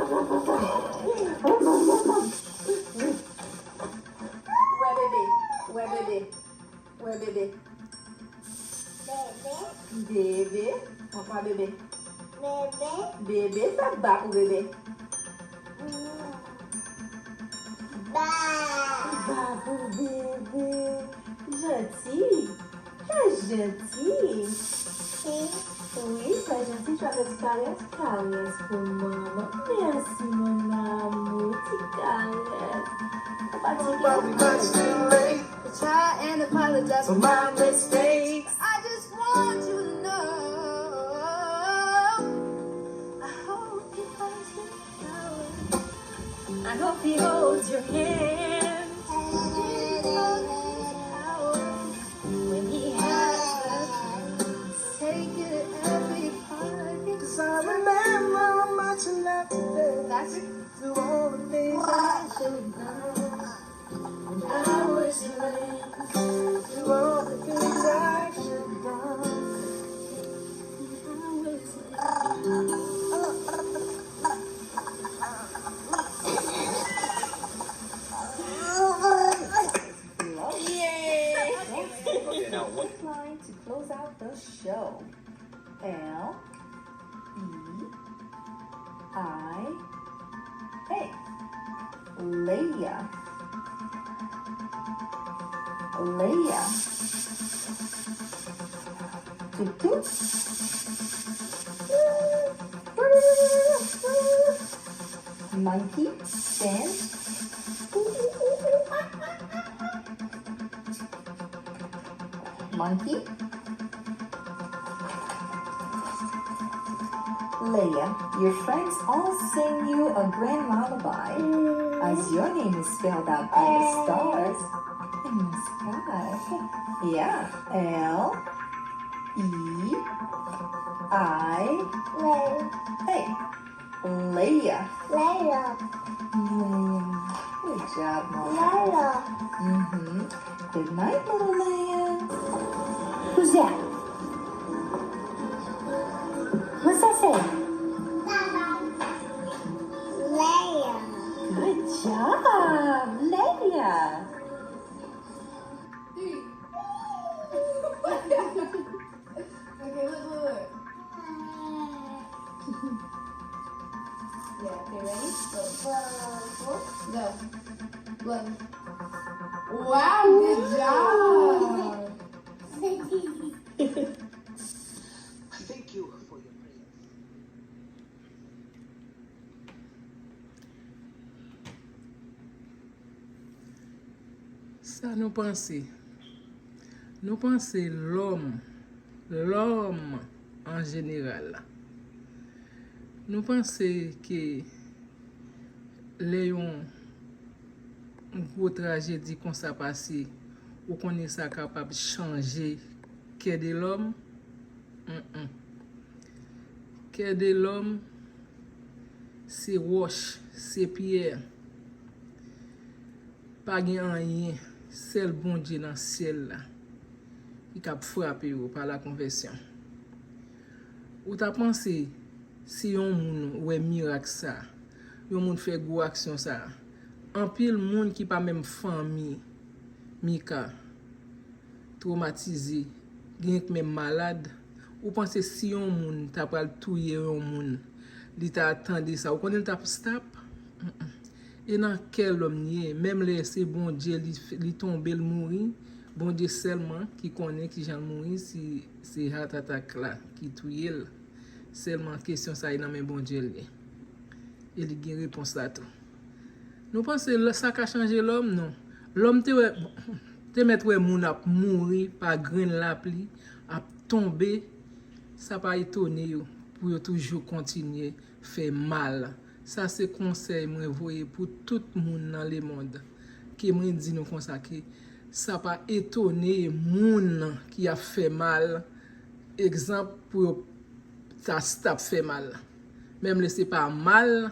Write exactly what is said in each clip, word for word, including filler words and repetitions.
Wè bebe, wè bebe, wè bebe. Bebe. Bebe, papa bebe. Bebe. Bebe, fè ba pou bebe. Ba. Ba pou bebe. Janti. Trè janti. Wi, trè janti, fè yon ti karès. Karès pou manman. Mèsi, mon amour. Ti karès. Ou pa ti karès. Try and apologize for my mistakes. I just want you to know. I hope he holds your hand. I hope he holds your hand. When he has a chance. Take it every part. 'Cause I remember how much you loved to dance. That's it. Through all the things I should have done. And I was late. Through all the things I should have done. I was late. Yay! Line to close out the show. L E I A. Leia. Leia. Toot toot. Monkey, stand. Monkey. Leia, your friends all sing you a grand lullaby, as your name is spelled out by the stars in the sky. Yeah, L E I A. Leia. Leia. Leia. Good job, mama. Leia. Mm-hmm. Good night, little Leia. Who's that? What's that say? Leia. Good job, Leia. Okay, look, look, look. Yeah, okay, ready? Go. Go. Go. Go. Wow, good job. Thank you for your prayers. Sa nou panse? Nou panse lòm, lòm an jeneral, nou panse ke lè yon gwo trajedi konsa pase, ou konnen sa kapab chanje kè de lòm? Mm-mm. Kè de lòm, se wòch, se pyè. Pa gen anyen, sèl Bondye nan syèl la ki kab frape yo pa lakonvèsyon. Ou ta panse si yon moun wè mirak sa, yon moun fè gwo aksyon sa, anpil moun ki pa menm fanmi Mika, twomatize, genyenk menm malad, ou panse si yon moun ta pral touye yon moun, li ta tande sa, ou konnen li t ap stop? Mm-mm. E nan kè lòm li ye, menm lè se Bondye li, li tonbe, l mouri, Bondye sèlman ki konnen kijan l mouri, si se heart attack la ki touye l. Sèlman kesyon sa e nan men Bondye l ye. E li gen repons la tou. Nou panse lè sa ka chanje lòm? Non. Lòm te wè, te mèt wè moun ap mouri pa grenn lapli, ap tonbe, sa pa etone yo pou yo toujou kontinye fè mal. Sa se konsèy mwen voye pou tout moun nan lemond. Ke mwen di nou konsa ke sa pa etone moun ki ap fè mal, egzanp, pou yo ta stop fè mal. Menm lè se pa mal,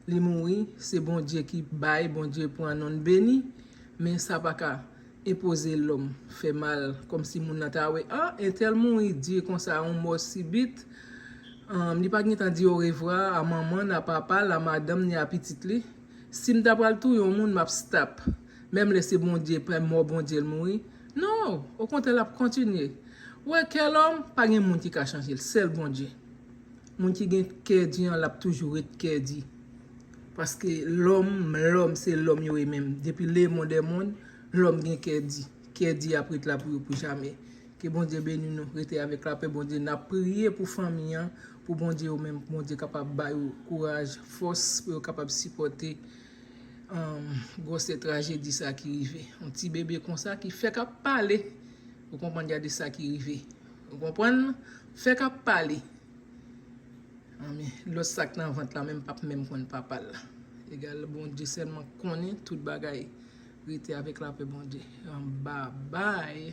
li mouri, se Bondye ki bay, Bondye pran, non l beni, men sa pa ka enpoze lòm fè mal, kòmsi moun nan ta wè, a, entèl mouri di konsa, yon mò sibit, Um, li pa gentan di orevwa a manman l, a papa l, a madanm ni a pitit li. Si m ta pral touye yon moun, m ap stop. Menm lè se Bondye, pè mò Bondye l mouri. Non, okontrè, l ap kontinye. Ou wè, kè lòm, pa gen moun ki ka chanje l, sèl Bondye. Moun ki gen kè di an, l ap toujou ret kè di. Paske lòm, lòm, se lòm yo ye menm. Depi le monde est monde, lòm gen kè di. Kè di ap ret la pou yo pou jamè. Ke Bondye beni nou, rete avèk lapè Bondye. N ap priye pou fanmi an, pou Bondye yo menm, pou Bondye kapab ba yo kouraj, fòs, pou yo kapab sipòte um, gwosè trajedi sa ki rive. Yon ti bebe konsa ki fèk ap pale. Ou konprann, gade sa ki rive. Ou konprann? Fèk ap pale. Anmen, lòt sa k nan vant la menm p ap menm konn papa l la. Egal, Bondye sèlman konnen tout bagay. Rete avèk lapè Bondye. Babay.